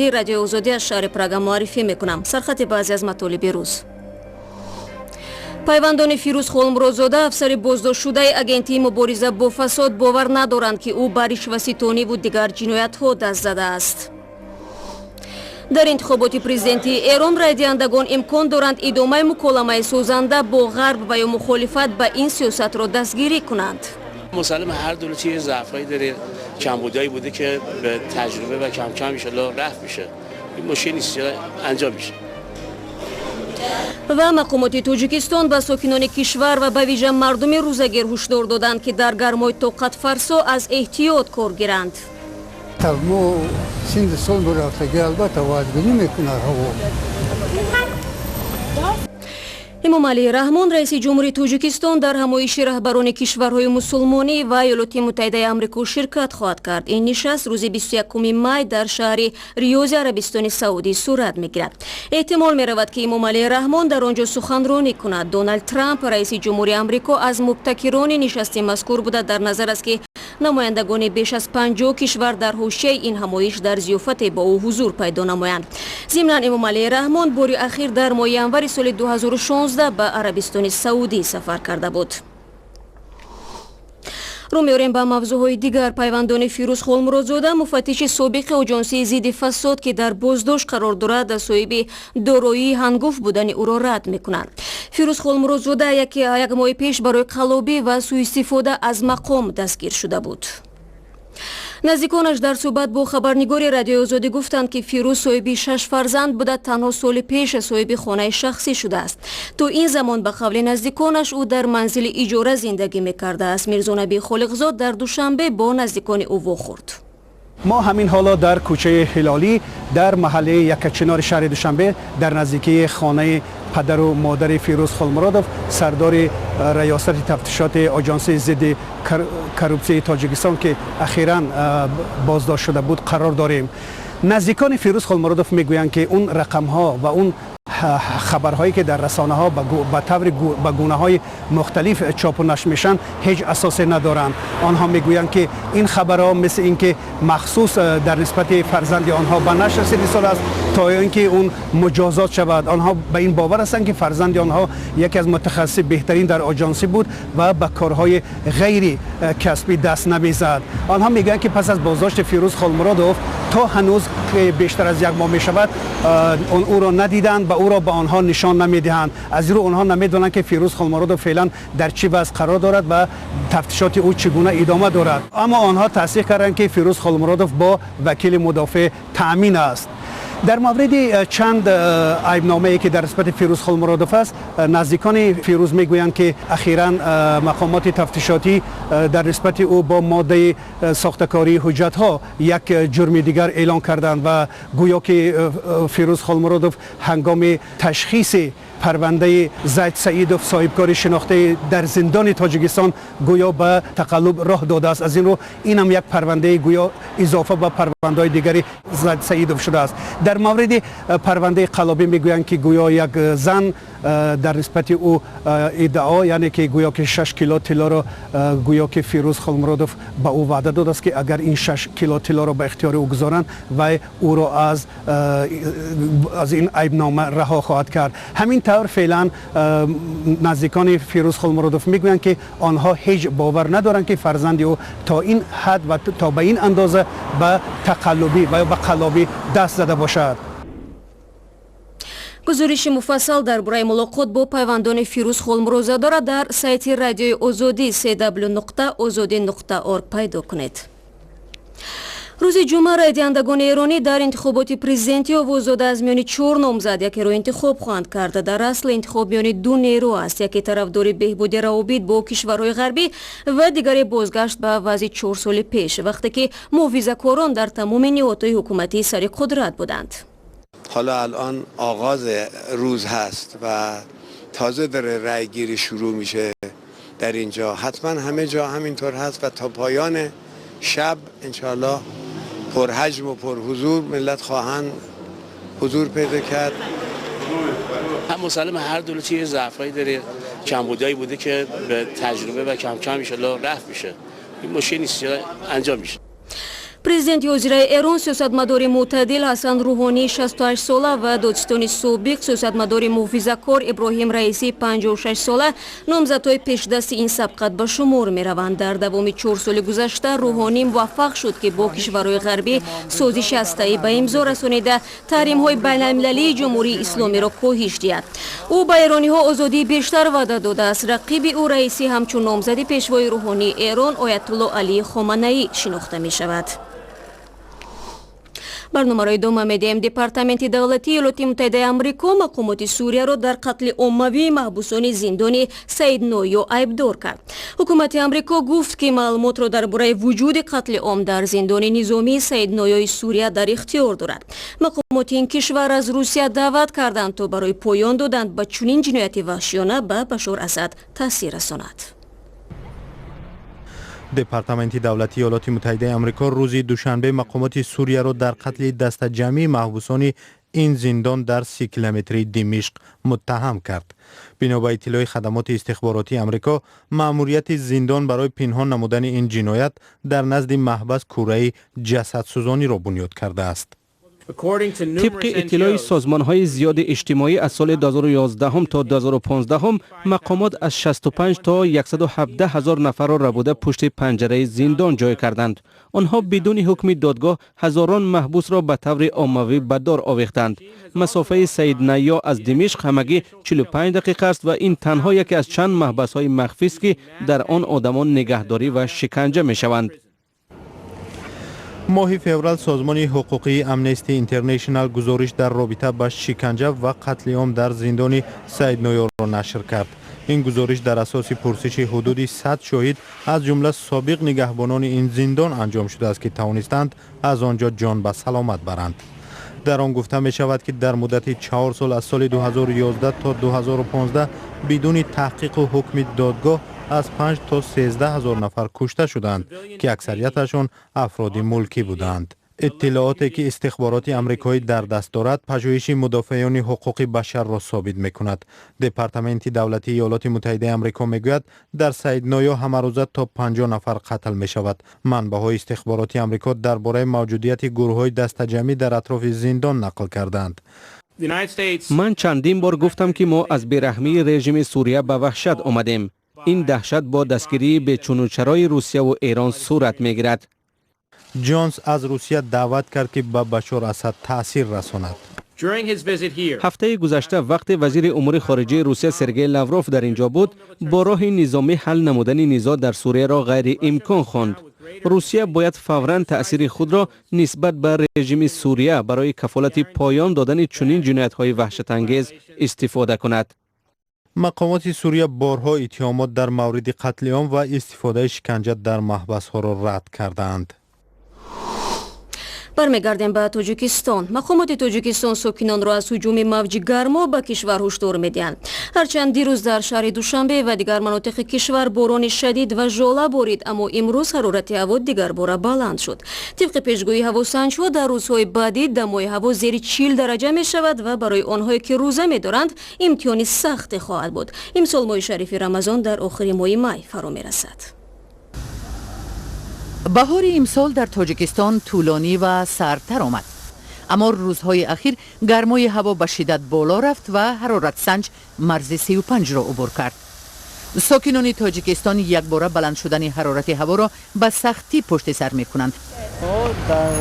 Радиои Озодӣ аз шаҳри Прага муаррифӣ мекунам. Сархати баъзе аз матолиби рӯз. Пайвандони Фирӯз Холмуродзода, афсари боздоштшудаи Агентии мубориза бо фасод, бовар надоранд, ки ӯ ба ришваситониву дигар ҷиноятҳо даст задааст. Дар интихоботи президентии Эрон райдиҳандагон имкон доранд идомаи муколамаи созанда бо Ғарб ва ё мухолифат ба ин сиёсатро дастгирӣ кунанд. مسلم هر دولتی یه ضعفایی داره، کمبودایی بوده که به تجربه و کم کم ان رفع میشه. این مشکل نیست، انجام میشه. Ва мақомоти Тоҷикистон ба сокинони кишвар ва ба вижа мардуми рӯзагир ҳушдор доданд, ки дар гармои тоқатфарсо аз эҳтиёт кор гиранд. Мо синни сол бурафтагӣ, албатта, вазгирӣ мекунад ҳаво. Эмомалӣ Раҳмон, раиси ҷумҳури Тоҷикистон, дар ҳамоиши раҳбарони кишварҳои мусулмонӣ ва Иёлоти Муттаҳидаи Амрико ширкат хоҳад кард. Ин нишаст рӯзи 21 май дар шаҳри Риёзи Арабистони Саудӣ сурат мегирад. Эҳтимол меравад, ки Эмомалӣ Раҳмон дар он ҷо суханронӣ кунад. Доналд Трамп, раиси ҷумҳури Амрико, аз мубтакирони нишасти мазкур буда, дар назар аст, ки намояндагони беш аз 50 кишвар дар ҳошияи ин ҳамоиш дар зиёфате бо ӯ ҳузур пайдо намоянд. Зимнан, Эмомалӣ Раҳмон бори ахир дар моҳи январи соли 2016 ба Арабистони Саудӣ сафар карда буд. Рӯ меорем ба мавзӯъҳои дигар. Пайвандони Фирӯз Холмуродзода, муфаттиши собиқи Оҷонсии зидди фасод, ки дар боздошт қарор дорад, соҳиби дороии ҳангуфт будани ӯро рад мекунанд. Фирӯз Холмуродзода як моҳи пеш барои қаллобӣ ва сӯистифода аз мақом дастгир шуда буд. Наздиконаш дар суҳбат бо хабарнигори Радиои Озодӣ гуфтанд, ки Фирӯз соҳиби шаш фарзанд буда, танҳо соли пеш соҳиби хонаи шахсӣ шудааст. То ин замон, ба қавли наздиконаш, ӯ дар манзили иҷора зиндагӣ мекардааст. Мирзонаби Холиқзод дар Душанбе бо наздикони ӯ вохӯрд. Мо ҳамин ҳоло дар кӯчаи Ҳилолӣ дар маҳаллаи Яккачинори шаҳри Душанбе, дар наздикии хонаи падару модари Фирӯз Холмуродов, сардори раёсати тафтишоти Оҷонсии зидди коррупсияи Тоҷикистон, ки ахиран боздошт шуда буд, қарор дорем. Наздикони Фирӯз Холмуродов мегӯянд, ки он рақамҳо ва он хабарҳое, ки дар расонаҳо ба таври ба гунаҳои мухталиф чопу нашр мешаванд, ҳеҷ асосе надоранд. Онҳо мегӯянд, ки ин хабарҳо мисли ин ки махсус дар нисбати фарзанди онҳо ба нашр расида истодааст, то ин ки он муҷозот шавад. Онҳо ба ин бовар ҳастанд, ки фарзанди онҳо яке аз мутахассиси беҳтарин дар оҷонсӣ буд ва ба корҳои ғайри касбӣ даст намезад. Онҳо мегӯянд, ки пас аз боздошти Фирӯз Холмуродов то ҳанӯз, бештар аз як моҳ мешавад, ӯро надиданд ва ӯро ба онҳо нишон намедиҳанд. Аз ин рӯ онҳо намедонанд, ки Фирӯз Холмуродов феълан дар чӣ вазъ қарор дорад ва тафтишоти ӯ чӣ гуна идома дорад. Аммо онҳо тасдиқ карданд, ки Фирӯз Холмуродов бо вакили мудофеъ таъмин аст. Дар мавриди чанд айбномае, ки дар нисбати Фирӯз Холмуродов аст, наздикони Фирӯз мегӯянд, ки ахиран мақомоти тафтишотӣ дар нисбати ӯ бо моддаи сохтакории ҳуҷҷатҳо як ҷурми дигар эълон карданд ва гӯё ки Фирӯз Холмуродов ҳангоми ташхиси парвандаи Зайд Саидов, соҳибкори шинохтаи дар зиндони Тоҷикистон, гӯё ба тақаллуб роҳ додааст. Аз ин рӯ инам як парвандаи гӯё изофа ба парвандаҳои дигари Зайд Саидов шудааст. Дар мавриди парвандаи қаллобӣ мегӯянд, ки гӯё як зан дар нисбати ӯ иддао, яъне ки гӯё ки 6 кило тиллоро гӯё ки Фирӯз Холмуродов ба ӯ ваъда додааст, ки агар ин 6 кило тиллоро ба ихтиёри ӯ гузоранд, вай ӯро аз ин айбнома раҳо хоҳад кард. Ҳамин тавр, феълан наздикони Фирӯз Холмуродов мегӯянд, ки онҳо ҳеҷ бовар надоранд, ки фарзанди ӯ то ин ҳад ва то ба ин андоза ба тақаллубӣ ва ё ба қаллобӣ даст зада бошад. Гузориши муфассал дар бораи мулоқот бо пайвандони Фирӯз Холмуродзодаро дар сайти Радиои Озодӣ cw.ozodi.org пайдо кунед. Рӯзи ҷумъа райдиҳандагони эронӣ дар интихоботи президентӣ овоз дода, аз миёни чор номзад якеро интихоб хоҳанд кард. Дар асл интихоб миёни ду нерӯ аст: яке тарафдори беҳбуди равобит бо кишварҳои ғарбӣ ва дигаре бозгашт ба вазъи 4 соли пеш, вақте ки муҳофизакорон дар тамоми ниҳодҳои ҳукуматӣ сари қудрат буданд. حالا الان آغاز روز هست و تازه داره رأی گیری شروع میشه در اینجا. حتما همه جا همینطور هست و تا پایان شب انشاءالله پرحجم و پرحضور ملت خواهند حضور پیدا کرد. هم مسلم هر دولتی یه ضعفایی داره، کمبودایی بوده که به تجربه و کم کم ان رفع میشه. این مشکل نیست، انجام میشه. Президент Президенти ҳозираи Эрон, сиёсатмадори мӯътадил Ҳасан Рӯҳонии 68-сола ва додситони собиқ, сиёсатмадори муҳофизакор Иброҳим Раисии 56-сола номзадҳои пешдасти ин сабқат ба шумор мераванд. Дар давоми 4 соли гузашта Рӯҳонӣ муваффақ шуд, ки бо кишварҳои ғарбӣ созиши ҳастаӣ ба имзо расонида, таҳримҳои байналмилалии Ҷумҳурии Исломиро коҳиш диҳад. Ӯ ба эрониҳо озодии бештар ваъда додааст. Рақиби ӯ, Раисӣ, ҳамчун номзади пешвои рӯҳонии Эрон, Оятулло Алии Хоманаӣ, шинохта мешавад. Барномаро идома медиҳем. Департаменти давлатии Иёлоти Муттаҳидаи Амрико мақомоти Сурияро дар қатли оммавии маҳбусони зиндони Саидноё айбдор кард. Ҳукумати Амрико гуфт, ки маълумотро дар бораи вуҷуди қатли ом дар зиндони низомии Саидноёи Сурия дар ихтиёр дорад. Мақомоти ин кишвар аз Русия даъват карданд, то барои поён додан ба чунин ҷинояти ваҳшиёна ба Башор Асад таъсир расонад. Департаменти давлатии Иёлоти Муттаҳидаи Амрико рӯзи душанбе мақомоти Сурияро дар қатли дастаҷамъии маҳбусони ин зиндон дар 30 километрии Димишқ муттаҳам кард. Бино ба иттилои хадамоти истихборотии Амрико, маъмурияти зиндон барои пинҳон намудани ин ҷиноят дар назди маҳбас кӯраи ҷасадсӯзониро бунёд кардааст. Тибқи иттилои созмонҳои зиёди иҷтимоӣ, аз соли 2011 то 2015 мақомот аз 65 то 117 ҳазор нафарро рабуда, пушти панҷараи зиндон ҷой карданд. Онҳо бидуни ҳукми додгоҳ ҳазорон маҳбусро ба таври оммавӣ ба дор овехтанд. Масофаи Саиднайё аз Димишқ ҳамагӣ 45 дақиқа аст ва ин танҳо яке аз чанд маҳбасҳои махфист, ки дар он одамон нигаҳдорӣ ва шиканҷа мешаванд. Моҳи феврал созмони ҳуқуқии Амнести Интернешнал гузориш дар робита ба шиканҷа ва қатли ом дар зиндони Саидноёро нашр кард. Ин гузориш дар асоси пурсиши ҳудуди 100 шоҳид, аз ҷумла собиқ нигаҳбонони ин зиндон, анҷом шудааст, ки тавонистанд аз он ҷо ҷон ба саломат баранд. Дар он гуфта мешавад, ки дар муддати 4 сол, аз соли 2011 то 2015, бидуни таҳқиқу ҳукми додгоҳ аз 5 то 13 ҳазор нафар кушта шуданд, ки аксарияташон афроди мулкӣ буданд. Иттилооте ки истихбороти амрикоӣ дар даст дорад, пажӯҳиши мудофеъони ҳуқуқи башарро собит мекунад. Департаменти давлатии Иёлоти Муттаҳидаи Амрико мегӯяд, дар Саидноё ҳамарӯза то 50 нафар қатл мешавад. Манбаъҳои истихбороти Амрико дар бораи мавҷудияти гурӯҳҳои дастаҷамъӣ дар атрофи зиндон нақл кардаанд. Ман чандин бор гуфтам, ки мо аз бераҳмии режими Сурия ба ваҳшат омадем. Ин даҳшат бо дастгирии бечунучарои Русияву Эрон сурат мегирад. Ҷонс аз Русия даъват кард, ки ба Башор Асад таъсир расонад. Ҳафтаи гузашта, вақте вазири умури хориҷаи Русия Сергей Лавров дар ин ҷо буд, бо роҳи низомӣ ҳал намудани низоъ дар Сурияро ғайриимкон хонд. Русия бояд фавран таъсири худро нисбат ба режими Сурия барои кафолати поён додани чунин ҷиноятҳои ваҳшатангез истифода кунад. Мақомоти Сурия борҳо иттиҳомот дар мавриди қатли ом ва истифодаи шиканҷа дар маҳбасҳоро рад кардаанд. Бармегардем ба Тоҷикистон. Мақомоти Тоҷикистон сокинонро аз ҳуҷуми мавҷи гармо ба кишвар ҳушдор медиҳанд. Ҳарчанд дирӯз дар шаҳри Душанбе ва дигар манотиқи кишвар борони шадид ва жола борид, аммо имрӯз ҳарорати ҳаво дигарбора баланд шуд. Тибқи пешгӯии ҳавосанҷҳо, дар рӯзҳои баъдӣ дамои ҳаво зери 40 дараҷа мешавад ва барои онҳое, ки рӯза медоранд, имтиҳони сахте хоҳад буд. Имсол моҳи шарифи Рамазон дар охири моҳи май фаро мерасад. Баҳори имсол дар Тоҷикистон тӯлонӣ ва сардтар омад, аммо рӯзҳои ахир гармои ҳаво ба шиддат боло рафт ва ҳароратсанҷ марзи 35-ро убур кард. Сокинони Тоҷикистон якбора баланд шудани ҳарорати ҳаворо ба сахтӣ пушти сар мекунанд. Дар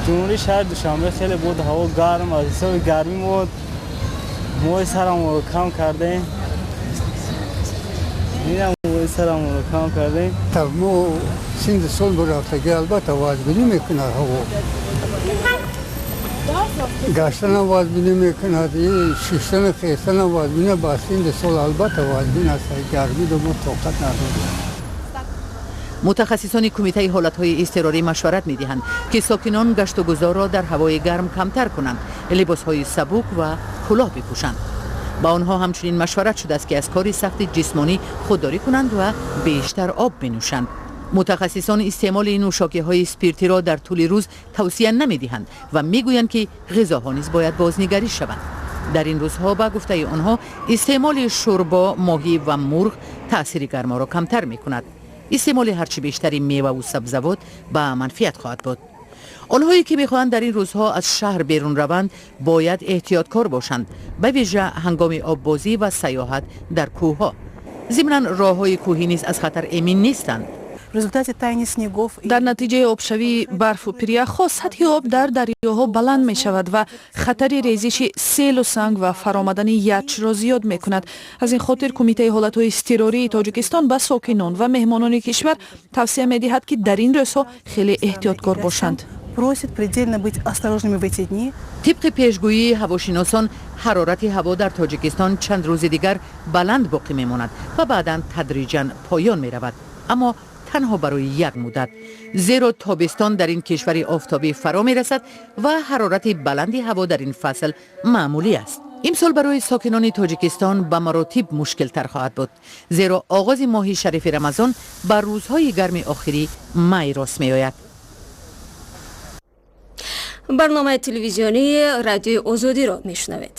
ҷумҳурии шаҳри Душанбе хеле буд ҳаво гарм. Аз ҳисоби гармӣ мо мӯи сарамонро кам кардем. Инам мӯи сарамонро кам кардем. Мо синни сол рафтагӣ, албатта, вазбинӣ мекунад. Ҳаво гаштанам вазбинӣ мекунад, шиштану хестанам вазбинӣ. Ба синни сол, албатта, вазбин аст. Гармиро мо тоқат надорем. Мутахассисони Кумитаи ҳолатҳои изтирорӣ машварат медиҳанд, ки сокинон гаштугузорро дар ҳавои гарм камтар кунанд, либосҳои сабук ва кӯлоҳ бипӯшанд. Ба онҳо ҳамчунин машварат шудааст, ки аз кори сахти ҷисмонӣ худдорӣ кунанд ва бештар об бинӯшанд. Мутахассисон истеъмоли нӯшокиҳои спиртиро дар тӯли рӯз тавсия намедиҳанд ва мегӯянд, ки ғизоҳо низ бояд бознигарӣ шаванд. Дар ин рӯзҳо, ба гуфтаи онҳо, истеъмоли шӯрбо, моҳӣ ва мурғ таъсири гарморо камтар мекунад. Истеъмоли ҳарчи бештари меваву сабзавот ба манфиат хоҳад буд. Онҳое ки мехоҳанд дар ин рӯзҳо аз шаҳр берун раванд, бояд эҳтиёткор бошанд, ба вижа ҳангоми оббозӣ ва саёҳат дар кӯҳҳо. Зимнан, роҳҳои кӯҳӣ низ аз хатар эмин нестанд. Дар натиҷаи обшавии барфу пиряхҳо сатҳи об дар дарёҳо баланд мешавад ва хатари резиши селу санг ва фаромадани ячро зиёд мекунад. Аз ин хотир Кумитаи ҳолатҳои изтирории Тоҷикистон ба сокинон ва меҳмонони кишвар тавсия медиҳад, ки дар ин рӯзҳо хеле эҳтиёткор бошанд. Просит предельно быть осторожными в эти дни. Тибқи пешгӯии ҳавошиносон, ҳарорати ҳаво дар Тоҷикистон чанд рӯзи дигар баланд боқӣ мемонад ва баъдан тадриҷан поён меравад, аммо танҳо барои як муддат, зеро тобистон дар ин кишвари офтобӣ фаро мерасад ва ҳарорати баланди ҳаво дар ин фасл маъмулӣ аст. Имсол барои сокинони Тоҷикистон ба маротиб мушкилтар хоҳад буд, зеро оғози моҳи шарифи Рамазон ба рӯзҳои гарми охири май рост меояд. Барномаи телевизионии Радиои Озодиро мешунавед.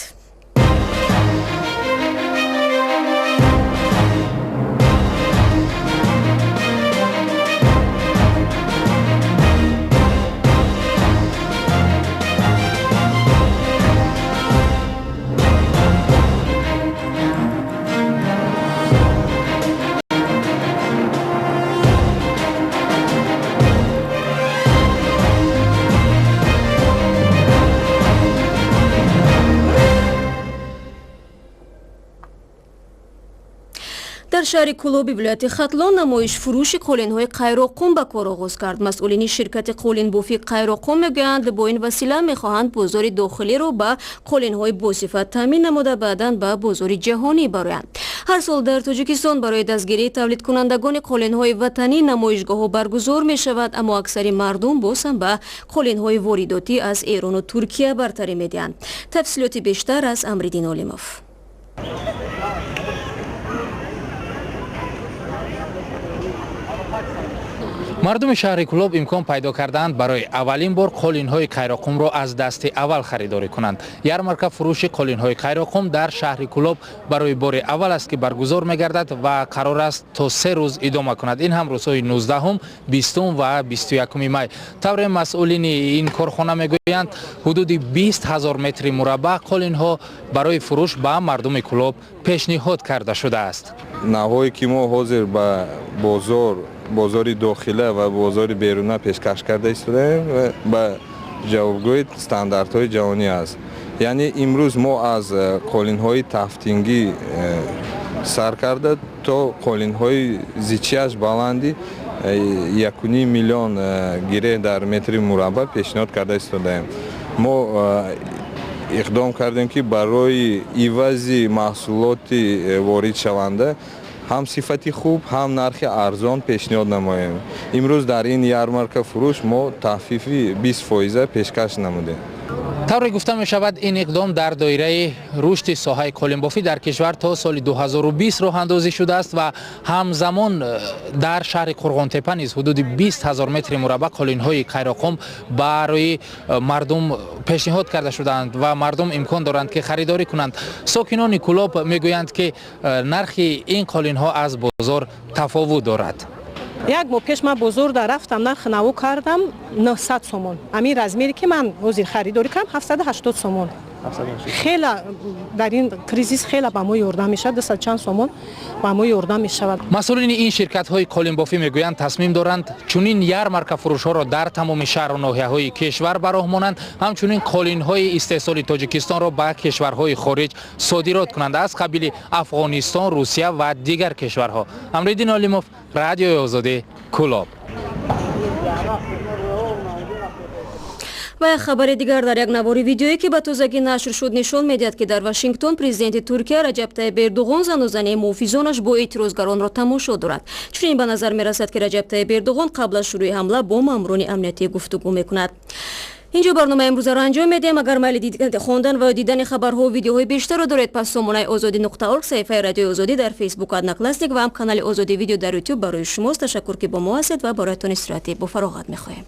Дар шаҳри Кӯлоби вилояти Хатлон намоиш фурӯши қолинҳои Қайроққум ба кор оғоз кард. Масъулини ширкати қолинбофӣ Қайроққум мегӯянд, бо ин васила мехоҳанд бозори дохилиро ба қолинҳои босифат таъмин намуда, баъдан ба бозори ҷаҳонӣ бароянд. Ҳар сол дар Тоҷикистон барои дастгирии тавлидкунандагони қолинҳои ватанӣ намоишгоҳҳо баргузор мешавад, аммо аксари мардум боз ҳам ба қолинҳои воридотӣ аз Эрону Туркия бартарӣ медиҳанд. Тафсилоти бештар аз Амриддин Олимов. Мардуми шаҳри Кӯлоб имкон пайдо кардаанд, барои аввалин бор қолинҳои Қайроққумро аз дасти аввал харидорӣ кунанд. Ярмарка фурӯши қолинҳои Қайроққум дар шаҳри Кӯлоб барои бори аввал аст, ки баргузор мегардад ва қарор аст то 3 рӯз идома кунад. Ин ҳам рӯзҳои 19-ум, 20-ум ва 21-уми май. Тавре масъулини ин корхона мегӯянд, ҳудуди 20 000 метри мураббаъ қолинҳо барои фурӯш ба мардуми Кӯлоб пешниҳод карда шудааст. Навъҳое ки мо ҳозир ба бозори дохила ва бозори беруна пешкаш карда истодаем, ба ҷавобгӯи стандартҳои ҷаҳонӣ аст. Яъне имрӯз мо аз қолинҳои тафтингӣ сар карда то қолинҳои зичиаш баланди 1,5 миллион гиреҳ дар метри мураббаъ пешниҳод карда истодаем. Мо иқдом кардем, ки барои ивази маҳсулоти воридшаванда ҳам сифати хуб, ҳам нархи арзон пешниҳод намоем. Имрӯз дар ин ярмарка фурӯш мо тахфифи 20 фоиза пешкаш намудем. Тавре гуфта мешавад, ин иқдом дар доираи рушди соҳаи қолинбофӣ дар кишвар то соли 2020 роҳандозӣ шудааст ва ҳамзамон дар шаҳри Қурғонтепа низ ҳудуди 20 000 метри мураббаъ қолинҳои Қайроққум барои мардум пешниҳод карда шудаанд ва мардум имкон доранд, ки харидорӣ кунанд. Сокинони Кӯлоб мегӯянд, ки нархи ин қолинҳо аз бозор тафовут дорад. Як моҳ пеш ман бозор да рафтам, нархи наво кардам 900 сомон. Ҳамин размере ки ман ҳозир харидорӣ кардам, 780 сомон. Хела дар ин кризис хела ба мо ёрдам мешавад, дусад чанд сомон ба мо ёрдам мешавад. Масъулини ин ширкатҳои қолинбофӣ мегӯянд, тасмим доранд чунин ярмарка фурӯшҳоро дар тамоми шаҳру ноҳияҳои кишвар ба роҳ монанд, ҳамчунин қолинҳои истеҳсоли Тоҷикистонро ба кишварҳои хориҷ содирот кунанд, аз қабили Афғонистон, Русия ва дигар кишварҳо. Амриддин Олимов, Радиои Озодӣ, Кӯлоб. Ва як хабари дигар: дар як навори видеое, ки ба тозагӣ нашр шуд, нишон медиҳад, ки дар Вашингтон президенти Туркия Раҷаб Тайиб Эрдуғон занозании муҳофизонаш бо эътирозгаронро тамошо дорад. Чунин ба назар мерасад, ки Раҷаб Тайиб Эрдуғон қабл аз шурӯи ҳамла бо маъмурони амниятӣ гуфтугӯ мекунад. Инҷо барномаи имрӯзаро анҷом медиҳем. Агар майли хондан ва дидани хабарҳо видеоҳои бештарро доред, пас сомонаи Озодӣ.орг, саҳифаи Радиои Озодӣ дар Фейсбук, Одноклассник ва ҳам канали Озодӣ Видео дар Ютуб барои шумост. Ташаккур, ки бо мо ҳастед, ва бароятон истироҳати бофароғат мехоҳем.